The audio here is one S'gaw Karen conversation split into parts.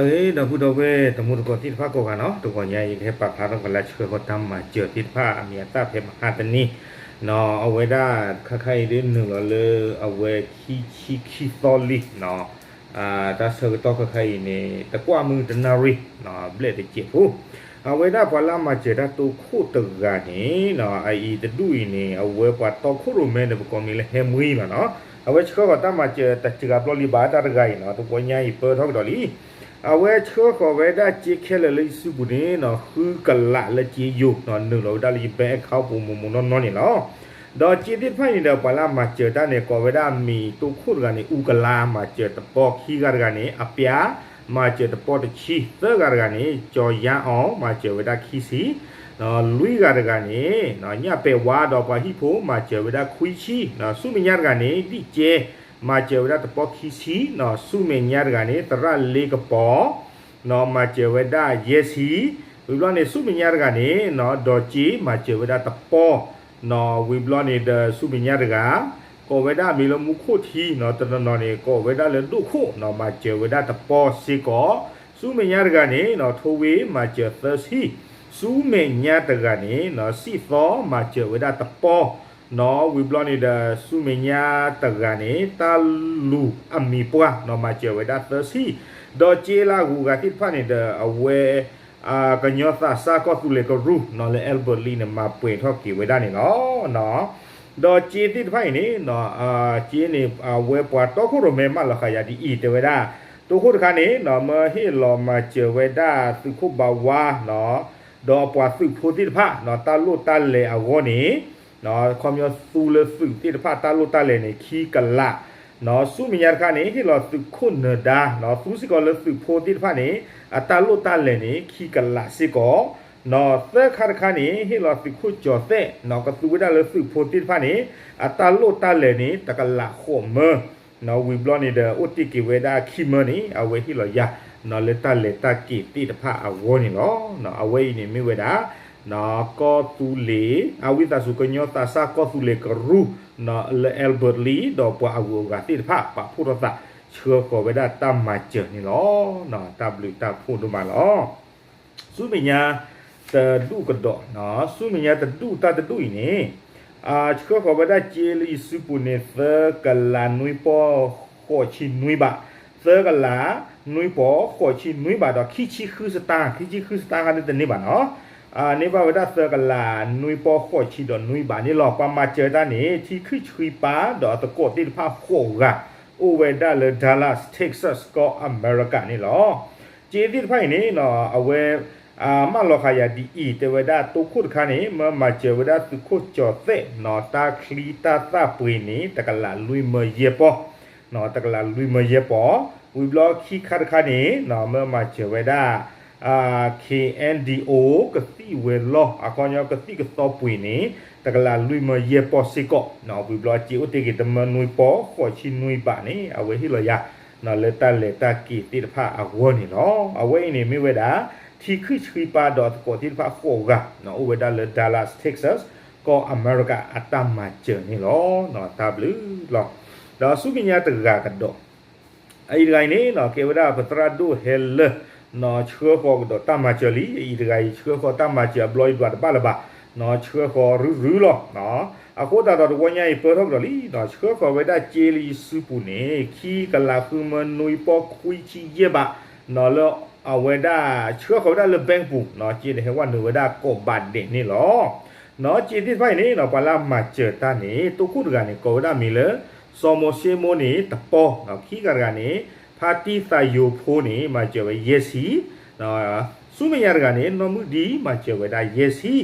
ဒီပုၢ်ဒီဝဲၢ်တံၤသကိးသ့ၣ်တဖၣ်ကိးဂၤနီၤ, တဂီၤညါအံၤ ယကဟဲပာ်ဖျါထီၣ်က့ၤလၢဆှၢဃီၤတၢ်မၤစၢၤသ့ၣ်တဖၣ် အမံၤအသၣ်ဖဲမဟါတနံၤ, အဝဲဒၣ်ခါခါအံၤဒ်နုာ်လီၤလၢ အဝဲခံဆံခံသီလံ, တၢ်ဆၢကတီၢ်ခါခါအံၤန့ၣ် တကွၢ်မုၢ်တနၣ်ရံၣ် ဘျဲၣ်တစဲးဖိ, အဝဲဒၣ်ပှၤလၢအမၤစၢၤတၢ်တိခိၣ်တဂၤန့ၣ် အအံၤတဒူၣ်အံၤန့ၣ် အဝဲပှၤတီခိၣ်ရိၣ်မဲဒီး ပကိးမံၤလၢဟဲမှံဘၣ်နီၤ, အဝဲဆှၢဃီၤတၢ်မၤစၢၤတစှၤဘျီလံဘၣ်တၢ်တဂၤအံၤနီၤ, တဂီၤညါအံၤပၢထီၣ်ကဒီးလံ. အဝဲဆှၢဃီၤဝဲဒၣ်စ့ခဲလၢာ်လၢယစုပူၤန့ၣ် ဃုကလးလၢစ့ယိၤ နုာ်လီၤဝဲဒၣ်လၢယ bank account ပူၤမိၢ်မိၢ်နီၢ်နီၢ်န့ၣ်လီၤ. ဒီးစ့သ့ၣ်တဖၣ်အံၤန့ၣ်ဒီး ပှၤလၢအမၤစၢၤတၢ်န့ၣ် ကိးဝဲဒၣ်မံၤတိခိၣ်တဂၤန့ၣ် အူကလါ မၤစၢၤတပီ, ခံဂၤတဂၤန့ၣ် အပျၢ် မၤစၢၤတပီတဆံ, သၢဂၤတဂၤန့ၣ် ကၠီၤယါအီၤ မၤစၢၤဝဲဒၣ်ခံဆံ, လွံၢ်ဂၤတဂၤန့ၣ် ညၣ်ပဲာ်ဝါဒီးပှၤဟံၣ်ဖိ မၤစၢၤဝဲဒၣ်ခွံဆံ, ဆူမဲာ်ညါတဂၤန့ၣ် ဒံၣ်ကဲ မၤစၢၤဝဲဒၣ်တပီခံဆံ, ဆူမဲာ်ညါတဂၤန့ၣ် သရၣ်လ့ကပီၤ မၤစၢၤဝဲဒၣ်ယဲၢ်ဆံ, ဝံၤဘျီန့ၣ် ဆူမဲာ်ညါတဂၤန့ၣ် ဒီးစ့ မၤစၢၤဝဲဒၣ်တပီ, ဝံၤဘျီန့ၣ်ဒီးဆူမဲာ်ညါတဂၤ ကိးဝဲဒၣ်မံၤလၢမူခိၣ်ထံနီၤ, တနီၤနီၤန့ၣ် ကိးဝဲဒၣ်လၢဒိၣ်ခိၣ်နီၤ, မၤစၢၤဝဲဒၣ်တပီစ့ၢ်ကီး, ဆူမဲာ်ညါတဂၤန့ၣ် ထိဝ့ မၤစၢၤသၢဆံ, ဆူမဲာ်ညါတဂၤန့ၣ် စံၣ်သီ မၤစၢၤဝဲဒၣ်တပီ နီၤ, ဝံၤဘျီန့ၣ်ဒီး ဆူမဲာ်ညါတဂၤန့ၣ် တၢ်လူၤအမံၤပှၢ်နီၤ, မၤစၢၤဝဲဒၣ်သၢဆံ, ဒီးစ့လၢအဂုၤအဂၤသ့ၣ်တဖၣ်န့ၣ်ဒီး အဝဲ ကညီသးစၢ်ကီၢ်သူလ့ၤကရူၢ်နီၤ လၢ Albert Lea န့ၣ် မၤပှဲၤထီၣ်က့ၤဝဲဒၣ်န့ၣ်လီၤ. ဒီးစ့သ့ၣ်တဖၣ်အံၤန့ၣ် စ့န့ၣ် အဝဲပှၤတီခိၣ်ရိၣ်မဲမၢလီၤဃာ်ယၤဒ်အံၤ တဲဝဲဒၣ်, တိခိၣ်တခါန့ၣ်နီၤ မၢဟ့ၣ်လီၤမၤစၢၤဝဲဒၣ်သုးခိၣ်ဘးဝါနီၤ, ဒီးအပှၤသုးဖိသ့ၣ်တဖၣ်နီၤ တၢ်လိၣ်တၢ်လဲၤအဂီၢ်န့ၣ် ခီပညီသူလၢသုးသ့ၣ်တဖၣ်တၢ်လိၣ်တၢ်လဲၤန့ၣ် ခံကလး, ဆူမဲာ်ညါတခါန့ၣ် ဟ့ၣ်လီၤသုးခိၣ်နၢၤဒါနီၤ သူစ့ၢ်ကီးလၢသုးဖိသ့ၣ်တဖၣ်န့ၣ် အတၢ်လိၣ်တၢ်လဲၤန့ၣ် ခံကလးစ့ၢ်ကီး, သၢခါတခါန့ၣ် ဟ့ၣ်လီၤသုးခိၣ်ကၠီၤသဲးနီၤ ကသူဝဲဒၣ်လၢသုးဖိသ့ၣ်တဖၣ်န့ၣ် အတၢ်လိၣ်တၢ်လဲၤန့ၣ် တကလးဃိးမၢ ဝံၤဘျီန့ၣ်ဒီး အိၣ်တ့ၢ်က့ၤဝဲဒၣ်ခံမၢန့ၣ် အဝဲဟ့ၣ်လီၤယၤ လၢတၢ်လဲၤတၢ်က့ၤသ့ၣ်တဖၣ်အဂီၢ်န့ၣ်လီၤ. အဝဲအံၤန့ၣ်မ့ၢ်ဝဲဒၣ် ကီၢ်သူလ့ၤ အဝံသးစူၤ ကညီသးစၢ်ကီၢ်သူလ့ၤကရူၢ် လၢ Albert Lea ဒီးပှၤအဂုၤအဂၤသ့ၣ်တဖၣ် ပာ်ဖှိၣ်ထီၣ်သး ဆှၢဃီၤဝဲဒၣ်တၢ်မၤစၢၤန့ၣ်လီၤ. တၢ်ဘျုးတၢ်ဖှိၣ်ဒိၣ်မးလီၤ. ဆူမဲာ်ညါတဒူၣ်ကဒီး, ဆူမဲာ်ညါတဒူၣ်တၢ်တဒူၣ်အံၤန့ၣ် ဆှၢဃီၤဝဲဒၣ်စ့လၢယစုပူၤန့ၣ် သၢကလးနွံပီၢ်ဃိးဆံနွံဘး, သၢကလးနွံပီၢ်ဃိးဆံနွံဘးဒီး ခံဆံဃုစတၢ်, ခံဆံဃုစတၢ်ခါဒ်တန့ၢ်ဘၣ်နီၤ, န့ၢ်ဘၣ်ဝဲဒၣ်သၢကလးနွံပီၢ်ဃိးဆံဒီးနွံဘးန့ၣ်လီၤ. ပှၤမၤစၢၤတၢ်န့ၣ် ထံခုၣ်ဆှံပၢ်ဒီးအသကိးသ့ၣ်တဖၣ်ဃိးဂၤ အိၣ်ဝဲဒၣ်လၢ Dallas Texas ကီၢ်အမဲရကၤန့ၣ်လီၤ. စ့သ့ၣ်တဖၣ်အံၤန့ၣ် အဝဲ မၢလီၤဃာ်ယၤဒ်အံၤ တဲဝဲဒၣ် တိခိၣ်တခါန့ၣ် မၢမၤစၢၤဝဲဒၣ်သုးခိၣ်ကၠီၤသဲးနီၤ တၢ်ချံတၢ်သၣ်ပှ့ၤန့ၣ် တကလးလွံၢ်မၢယဲၢ်ပီၢ်, တကလးလွံၢ်မၢယဲၢ်ပီၢ်, ဝံၤဘျီခံခါတခါန့ၣ် မၢမၤစၢၤဝဲဒၣ် KNDO ကသံၣ်ဝဲၤလီၢ် အခီပညီကသံၣ်ကသီပှ့ၤန့ၣ် တကလးလွံၢ်မၢယဲၢ်ပီၢ်စ့ၢ်ကီး, ဝံၤဘျီစ့အိၣ်တ့ၢ်က့ၤတမၢနွံပီၢ်ဃိးဆံနွံဘးန့ၣ် အဝဲဟ့ၣ်လီၤယၤ လၢတၢ်လဲၤတၢ်က့ၤသ့ၣ်တဖၣ်အဂီၢ်န့ၣ်လီၤ. အဝဲအံၤန့ၣ်မ့ၢ်ဝဲဒၣ် ထံခုၣ်ဆှံပၢ်ဒီးအသကိးသ့ၣ်တဖၣ်ဃိးဂၤ အိၣ်ဝဲဒၣ်လၢ Dallas Texas ကီၢ်အမဲရကၤအတၢ်မၤစၢၤန့ၣ်လီၤ. တၢ်ဘျုးလီၤ. ဒီးဆူမဲာ်ညါတဂၤကဒီး အအံၤတဂၤအံၤန့ၣ် ကဲဝဲဒၣ်ပသရၣ်ဒိၣ်ဟဲလၢ ဆှၢဃီၤကဒီးတၢ်မၤစၢၤလံ. အအံၤတဂၤအံၤဆှၢဃီၤတၢ်မၤစၢၤအဘျီအံၤဒွးတဘၣ်လၢၤဘၣ်, ဆှၢဃီၤရုရုလီၤ. အဃိသတးဒီးတဝီညါအံၤပၢထီၣ်ကဒီးလံ, ဆှၢဃီၤဝဲဒၣ်စ့လၢယစုပူၤန့ၣ် ခံကလးဃုမၢနွံပီၢ်ခွံဆံယဲၢ်ဘး, လၢအဝဲဒၣ်ဆှၢဃီၤဝဲဒၣ်လၢ bank ပူၤ, စ့န့ၣ်ဟဲဝဲနုာ်ဝဲဒၣ်ကိးဘးဒဲးန့ၣ်လီၤ. စ့သ့ၣ်တဖၣ်အံၤန့ၣ် ပှၤလၢအမၤစၢၤတၢ်န့ၣ် တိခိၣ်တဂၤန့ၣ် ကိးဝဲဒၣ်မံၤလၢ စီၤမိၤၡ့မိၢ်န့ၣ်တပီၢ်, ခံဂၤတဂၤန့ၣ် ဖါတံၢ်သးယိၤဖိန့ၣ် မၤစၢၤဝဲယဲၢ်ဆံ, ဆူမဲာ်ညါတဂၤန့ၣ် နီၢ်မုၢ်ဒံ မၤစၢၤဝဲဒၣ်ယဲၢ်ဆံ,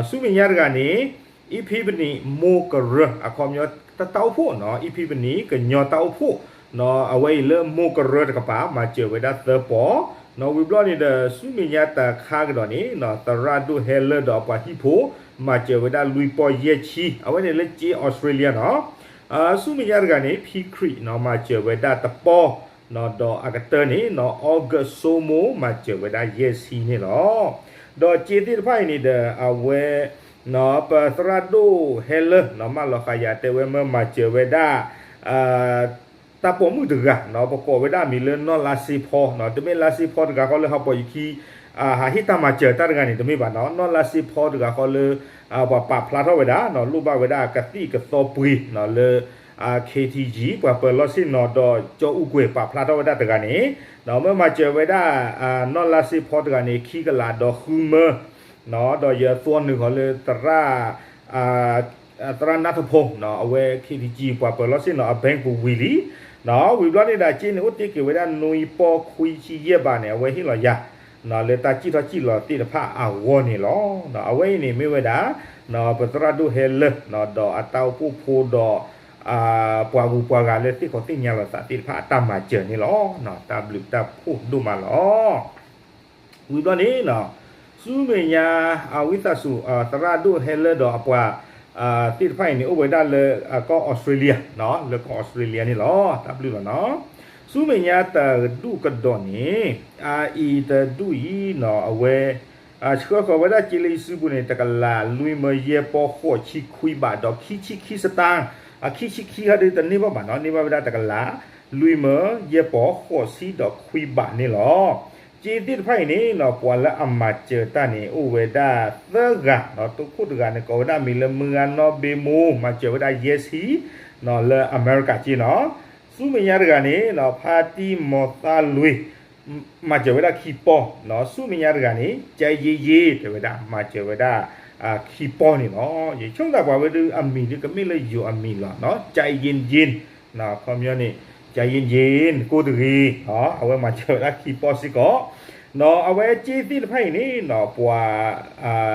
ဆူမဲာ်ညါတဂၤန့ၣ် အံဖံပနံးမိၢ်ကရၢ အခီပညီတၢ်အိၣ်ဖှိၣ်နီၤ, အံဖံပနံးကညီတၢ်အိၣ်ဖှိၣ်နီၤ, အဝဲအံၤလၢမိၢ်ကရၢတကပၤ မၤစၢၤဝဲဒၣ်သၢပီၢ်နီၤ, ဝံၤဘျီန့ၣ်ဒီး ဆူမဲာ်ညါတခါကဒီးန့ၣ်နီၤ, သရၣ်ဒိၣ်ဟဲလၢဒီးအပှၤဟံၣ်ဖိ မၤစၢၤဝဲဒၣ်လွံၢ်ပီၢ်ယဲၢ်ဆံ, အဝဲန့ၣ်လၢစ့အီစထြ့လယါနီၤ, ဆူမဲာ်ညါတဂၤန့ၣ် ဖံခရံာ်နီၤ မၤစၢၤဝဲဒၣ်တပီၢ်နီၤ, ဒီးအကတၢၢ်န့ၣ်နီၤ အီကူးစိမိၢ် မၤစၢၤဝဲဒၣ်ယဲၢ်ဆံန့ၣ်လီၤ. ဒီးစ့သ့ၣ်တဖၣ်အံၤန့ၣ်ဒီး အဝဲ ပသရၣ်ဒိၣ်ဟဲလၢနီၤ မၢလီၤဃာ်ယၤတဲဝဲမၢမၤစၢၤဝဲဒၣ် အ တၢ်ပိာ်မုၣ်တဂၤနီၤ ပကိးဝဲဒၣ်မံၤလၢနီၢ်လါစ့ဖီနီၤ, တမ့ၢ်လါစ့ဖီတဂၤဃီလၢဟးပိာ်ယခံ ဟးဟ့ၣ်တၢ်မၤစၢၤတၢ်တဂၤန့ၣ် တမ့ၢ်ဘၣ်နီၤ, နီၢ်လါစ့ဖီတဂၤဃီလၢ ပှၤပာ်ဖျါထီၣ်ဝဲဒၣ်နီၤ, လိၣ်ဘၣ်ဝဲဒၣ်ကသံၣ်ကသီပှ့ၤနီၤလၢ KTG ပှၤပၢၤလီၢ်ဆ့ၣ်နီၤဒီးကၠီအူကွဲၤပာ်ဖျါထီၣ်ဝဲဒၣ်တဂၤန့ၣ်နီၤ, မ့ၢ်မၤစၢၤဝဲဒၣ် နီၢ်လါစ့ဖီတဂၤန့ၣ် ခံကလးဒီးဃုမၢ နီၤ, ဒီးယသွီနုာ်ဃီၤလၢ သရၣ်နါထဖိနီၤ, အဝဲ KTG ပှၤပၢၤလီၢ်ဆ့ၣ်နီၤ အဘဲပူၤဝံၤလံနီၤ, ဝံၤဘျီန့ၣ်ဒီး စ့န့ၣ်အိၣ်တ့ၢ်က့ၤဝဲဒၣ်နွံပီၢ်ခွံဆံယဲၢ်ဘးန့ၣ် အဝဲဟ့ၣ်လီၤယၤနီၤ လၢတၢ်စံၣ်ထီၣ်စံၣ်လီၤသ့ၣ်တဖၣ်အဂီၢ်န့ၣ်လီၤ. အဝဲအံၤန့ၣ်မ့ၢ်ဝဲဒၣ် ပသရၣ်ဒိၣ်ဟဲလၢနီၤ ဒီးအတၢ်အိၣ်ဖှိၣ်ဖိဒီး ပှၤဂုၤပှၤဂၤလၢသ့ၣ်ခီသ့ၣ်ညါလီၤသးသ့ၣ်တဖၣ်အတၢ်မၤစၢၤန့ၣ်လီၤ. တၢ်ဘျုးတၢ်ဖှိၣ်ဒိၣ်မးလီၤ. ဝံၤဘျီန့ၣ်နီၤ, ဆူမဲာ်ညါ ဝံသးစူၤ သရၣ်ဒိၣ်ဟဲလၢဒီးအပှၤသ့ၣ်တဖၣ်အံၤန့ၣ် အိၣ်ဝဲဒၣ်လၢကီၢ်အီစထြ့လယါ, လၢကီၢ်အီစထြ့လယါန့ၣ်လီၤ. တၢ်ဘျုးလီၤနီၤ. ဆူမဲာ်ညါတဒူၣ်ကဒီးန့ၣ် အအံၤတဒူၣ်အံၤနီၤ အဝဲ ဆှၢဃီၤဝဲဒၣ်စ့လၢယစုပူၤန့ၣ် တကလးလွံၢ်မၢယဲၢ်ပီၢ်ဃိးဆံခွံဘး ဒီးခံဆံခံစတၢၣ်, အခံဆံခံဟီဒုတန့ၢ်ဘၣ်ဘၣ်နီၤ, န့ၢ်ဘၣ်ဝဲဒၣ်တကလးလွံၢ်မၢယဲၢ်ပီၢ်ဃိးဆံဒီးခွံဘးန့ၣ်လီၤ. စ့သ့ၣ်တဖၣ်အံၤန့ၣ်နီၤ ပှၤလၢအမၤစၢၤတၢ်န့ၣ် အိၣ်ဝဲဒၣ်သၢဂၤနီၤ, တိခိၣ်တဂၤန့ၣ် ကိးဝဲဒၣ်မံၤလၢမုၢ်ဂၤနီၢ်ဘ့မိၢ် မၤစၢၤဝဲဒၣ်ယဲၢ်ဆံနီၤ လၢအမဲရကၤက့နီၤ. ဆူမဲာ်ညါတဂၤန့ၣ်နီၤ ဖါတံၢ်မီၤသါလွံၢ် မၤစၢၤဝဲဒၣ်ခံပီၢ်နီၤ, ဆူမဲာ်ညါတဂၤန့ၣ် ကၠဲယ့ယ့ တဲဝဲဒၣ် မၤစၢၤဝဲဒၣ် ခံပီၢ်န့ၣ်လီၤ. ယဆိကမိၣ်သးပှၤဝဲဒၣ်အမံၤဒ်ကမ့ၢ်လၢယိၤအမံၤလီၤနီၤ, ကၠဲယ့ယ့, ခီပညီန့ၣ် ကၠဲယ့ယ့ ကိၢ်တဂ့ၤ, အဝဲမၤစၢၤဝဲဒၣ်ခံပီၢ်စ့ၢ်ကီး နီၤ. အဝဲစ့သ့ၣ်တဖၣ်အံၤန့ၣ်နီၤ ပှၤ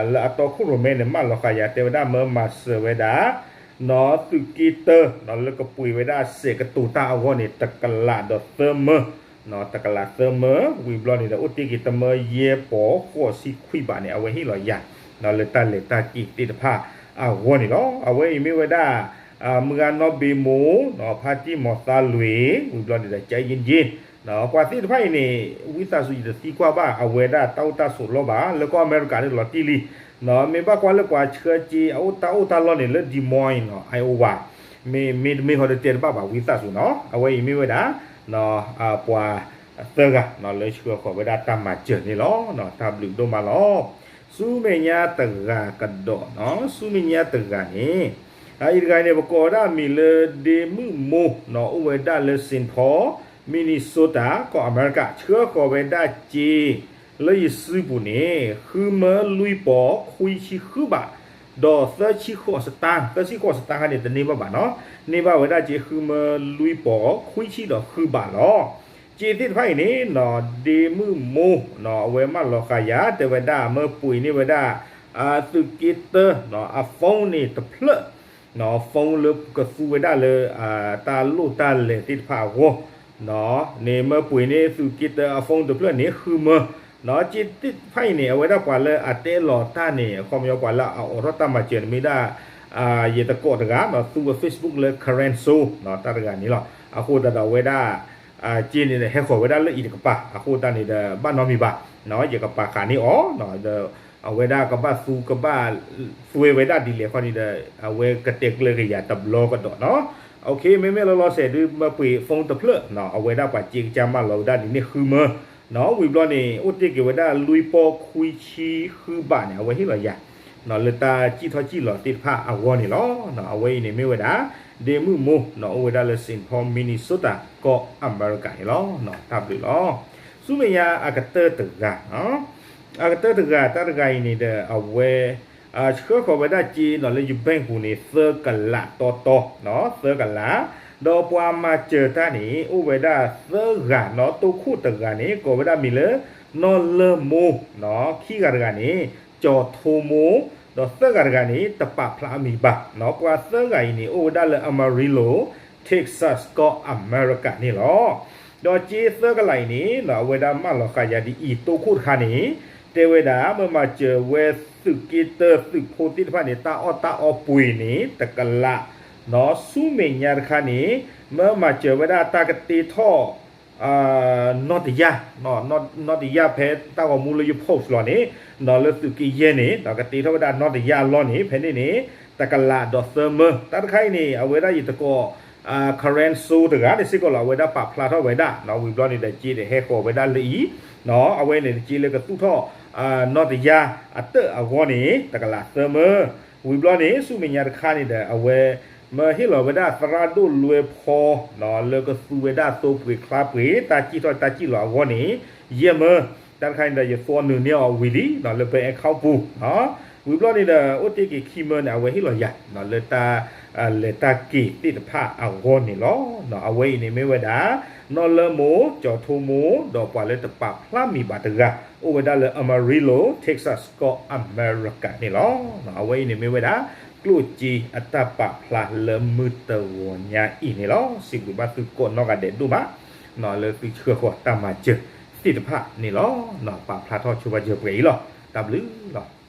လၢအတီခိၣ်ရိၣ်မဲန့ၣ် မၢလီၤဃာ်ယၤတဲဝဲဒၣ် မၢမၤစၢၤဝဲဒၣ် နီၤ သုးက့တၢနီၤ လၢကပှ့ၤဝဲဒၣ်စဲးကတိၤတၢ်အဂီၢ်န့ၣ် တကလးဒီးသၢမၢ, တကလးသၢမၢ, ဝံၤဘျီန့ၣ်ဒီး အိၣ်တ့ၢ်က့ၤတမၢယဲၢ်ပီၢ်ဃိးဆံခွံဘးန့ၣ် အဝဲဟ့ၣ်လီၤယၤ လၢတၢ်လဲၤတၢ်က့ၤသ့ၣ်တဖၣ်အဂီၢ်န့ၣ်လီၤ. အဝဲအံၤမ့ၢ်ဝဲဒၣ် မုၢ်ဂၤနီၢ်ဘ့မိၢ်နီၤ, ဖါတံၢ်မီၤသါလွံၢ်, ဝံၤဘျီန့ၣ်ဒီး ကၠဲယ့ယ့ ပှၤသ့ၣ်တဖၣ်အံၤန့ၣ် ဝံသးစူၤယတသံကွၢ်ဘၣ် အဝဲဒၣ်တၢ်အိၣ်တၢ်ဆိးလီၢ်ဘၣ် လၢကီၢ်အမဲရကၤန့ၣ်လီၤတံၢ်လံနီၤ, မ့ၢ်ဘၣ်ကွၢ်လၢပှၤဆှၢစ့အအိၣ်တၢ်အိၣ်တၢ်လီၢ်န့ၣ် လၢ Des Moines နီၤ Iowa မ့ၢ်တမ့ၢ်ဟီဒီးတဲတဘၣ်ဘၣ် ဝံသးစူၤနီၤ. အဝဲအံၤမ့ၢ်ဝဲဒၣ် ပှၤသၢဂၤနီၤ လၢဆှၢဃီၤဝဲဒၣ်တၢ်မၤစၢၤန့ၣ်လီၤ. တၢ်ဘျုးဒိၣ်မးလီၤ. ဆူမဲာ်ညါတဂၤကဒီးနီၤ, ဆူမဲာ်ညါတဂၤန့ၣ် အအံၤတဂၤန့ၣ် ပကိးဝဲဒၣ်အမံၤလၢ ဒ့မုၣ်မိၢ်နီၤ, အိၣ်ဝဲဒၣ်လၢ Saint Paul Minnesota ကီၢ်အမဲရကၤ, ဆှၢဃီၤဝဲဒၣ်စ့ လၢယစုပူၤန့ၣ် ဃုမၢလွံၢ်ပီၢ်ခွံဆံဃုဘး ဒီးသၢဆံဃိးစတၢၣ်, သၢဆံဃိးစတၣ်ခါန့ၣ် တန့ၢ်ဘၣ်ဘၣ်နီၤ, န့ၢ်ဘၣ်ဝဲဒၣ်စ့ဃုမၢလွံၢ်ပီၢ်ခွံဆံဒီးဃုဘးလီၤ. စ့သ့ၣ်တဖၣ်အံၤန့ၣ်နီၤ ဒ့မုၣ်မိၢ်နီၤ အဝဲမၢလီၤဃာ်ယၤ တဲဝဲဒၣ် မၢပှ့ၤန့ၢ်ဝဲဒၣ် သုးက့တၢနီၤ အphoneန့ၣ်တဖျၢၣ်နီၤ, phoneလၢကသူဝဲဒၣ်လၢ တၢ်လိၣ်တၢ်လဲၤသ့ၣ်တဖၣ်အဂီၢ်နီၤ, န့ၣ်မၢပှ့ၤန့ၢ်သုးက့တၢအphoneတဖျၢၣ်န့ၣ် ဃုမၢ နီၤ. စ့သ့ၣ်တဖၣ်အံၤန့ၣ် အဝဲဒၣ်ပှၤလၢအတဲလီၤတၢ်န့ၣ် အခီပညီပှၤလၢအအိးထီၣ်တၢ်မၤစၢၤန့ၣ်မ့ၢ်ဒၣ် ယတကိးတဂၤနီၤ သူဝဲ Facebook လၢ Karen So နီၤ တၢ်တဂၤန့ၣ်လီၤ. အဃိသတးဒီးအဝဲဒၣ် စ့န့ၣ်ဒီး ဟဲဃီၤဝဲဒၣ်လၢအံၤတကပၤ အဃိသတးန့ၣ်ဒီး ဘၣ်နီတမံၤဘၣ်နီၤ, ယကပာ်ဃာ်န့ၢ်အီၤနီၤ, ဒီးအဝဲဒၣ်ကဘၣ်သူကဘၣ် သူဝဲဒၣ်ဒ်လဲၣ်ခီန့ၣ်ဒီး အဝဲကတဲကျၢၤက့ၤယၤတဘျီကဒီးနီၤ. မ့မ့ၢ်လီၤလီၤဆဲးဒုး မၢပှ့ၤ phoneတဖျၢၣ်နီၤ, အဝဲဒၣ်ပှၤစ့ကစၢ်မၢလီၤဝဲဒၣ်ဒ်န့ၣ်ဃုမၢနီၤ, ဝံၤဘျီန့ၣ် အိၣ်တ့ၢ်က့ၤဝဲဒၣ်လွံၢ်ပီၢ်ခွံဆံဃုဘးန့ၣ် အဝဲဟ့ၣ်လီၤယၤ လၢတၢ်စံၣ်ထီၣ်စံၣ်လီၤသ့ၣ်တဖၣ်အဂီၢ်န့ၣ်လီၤ. အဝဲအံၤန့ၣ်မ့ၢ်ဝဲဒၣ် ဒ့မုၣ်မိၢ်နီၤ အိၣ်ဝဲဒၣ်လၢ Saint Paul Minnesota ကီၢ်အမဲရကၤန့ၣ်လီၤ. တၢ်ဘျုးလီၤ. ဆူမဲာ်ညါအကတၢၢ်တဂၤ အကတၢၢ်တဂၤ တၢ်တဂၤအံၤန့ၣ်ဒီး အဝဲ ဆှၢဃီၤဝဲဒၣ်စ့နီၤ လၢယဘဲၣ်ပူၤန့ၣ် သၢကလးတီတီ သၢကလး, ဒီးပှၤမၤစၢၤတၢ်န့ၣ် အိၣ်ဝဲဒၣ်သၢဂၤနီၤ, တိခိၣ်တဂၤန့ၣ် ကိးဝဲဒၣ်မံၤလၢ နီၢ်လၢၢ်မိၢ်နီၤ, ခံဂၤတဂၤန့ၣ် ကၠီၤထိမိၢ်, ဒီးသၢဂၤတဂၤန့ၣ် တပာ်ဖျါအမံၤဘၣ်နီၤ. ပှၤသၢဂၤအံၤန့ၣ် အိၣ်ဝဲဒၣ်လၢ Amarillo, Texas ကီၢ်အမဲရကၤန့ၣ်လီၤ. ဒီးစ့သၢကလးအံၤန့ၣ် အဝဲဒၣ်မၢလီၤဃာ်ယၤဒ်အံၤ, တိခိၣ်တခါန့ၣ် တဲဝဲဒၣ် မၢမၤစၢၤဝဲသုးက့တၢသုးဖိသ့ၣ်တဖၣ်န့ၣ် တၢ်အီၣ်တၢ်အီပှ့ၤန့ၣ် တကလးနီၤ, ဆူမဲာ်ညါတခါန့ၣ် မၢမၤစၢၤဝဲဒၣ်တၢ်ကတ့ထီၣ် နီၢ်တယၢ်, နီၢ်တယၢ်ဖဲတၢ်ဂီၤမူလၢယ post လီၤန့ၣ် နီၤလၢသုးက့ယဲၢ်န့ၣ် ကတ့ထီၣ်ဝဲဒၣ်နီၢ်တယၢ်အလီၢ်န့ၣ် ဖဲန့ၣ်န့ၣ် တကလးဒီးသၢမၢ. တၢ်တခါအံၤန့ၣ် အဝဲဒၣ်ယတကိး Karen Soh တဂၤန့ၣ်စ့ၢ်ကီးလီၤ အဝဲဒၣ်ပာ်ဖျါထီၣ်ဝဲဒၣ် ဝံၤဘျီန့ၣ်ဒီး စ့တဟဲဃီၤဝဲဒၣ်လၢအံၤ အဝဲန့ၣ်စ့လၢကသူၣ်ထီၣ် နီၢ်တယါအတၢၣ်အဂီၢ်န့ၣ် တကလးသၢမၢ, ဝံၤဘျီန့ၣ် ဆူမဲာ်ညါတခါန့ၣ်ဒီး အဝဲ မၢဟ့ၣ်လီၤဝဲဒၣ်သရၣ်ဒိၣ်လွဲဖီ လၢကသူဝဲဒၣ်သိပှ့ၤချါပှ့ၤ တၢ်စံၣ်ထီၣ်တၢ်စံၣ်လီၤအဂီၢ်န့ၣ် ယဲၢ်မၢ, တၢ်တခါန့ၣ်ဒီး ယသွီနုာ်န့ၢ်အီၤဝံၤလံ လၢ bank account ပူၤ ဝံၤဘျီန့ၣ်ဒီး အိၣ်တ့ၢ်က့ၤခံမၢန့ၣ် အဝဲဟ့ၣ်လီၤယၤ လၢတၢ် လဲၤတၢ်က့ၤသ့ၣ်တဖၣ်အဂီၢ်န့ၣ်လီၤ. အဝဲအံၤန့ၣ်မ့ၢ်ဝဲဒၣ် နီၢ်လၢမိၢ် ကၠီၤထိမိၢ် ဒီးပှၤလၢတပာ်ဖျါမံၤဘၣ်တဂၤ အိၣ်ဝဲဒၣ်လၢ Amarillo, Texas ကီၢ်အမဲရကၤန့ၣ်လီၤ. အဝဲအံၤန့ၣ်မ့ၢ်ဝဲဒၣ် ကျိၣ်စ့အတၢ်ပာ်ဖျါလၢမုၢ်တဂီၤညါအံၤန့ၣ်လီၤ. စံးဘျုးဘၣ်သုကိးနီၢ်ဂၤဒဲးဒိၣ်မး လၢသုဆှၢဃီၤတၢ်မၤစၢၤသ့ၣ်တဖၣ်န့ၣ်လီၤ. ပာ်ဖျါထီၣ်ဆိပာ်စၢၤပှဲၤအံၤလီၤ. တၢ်ဘျုးလီၤ.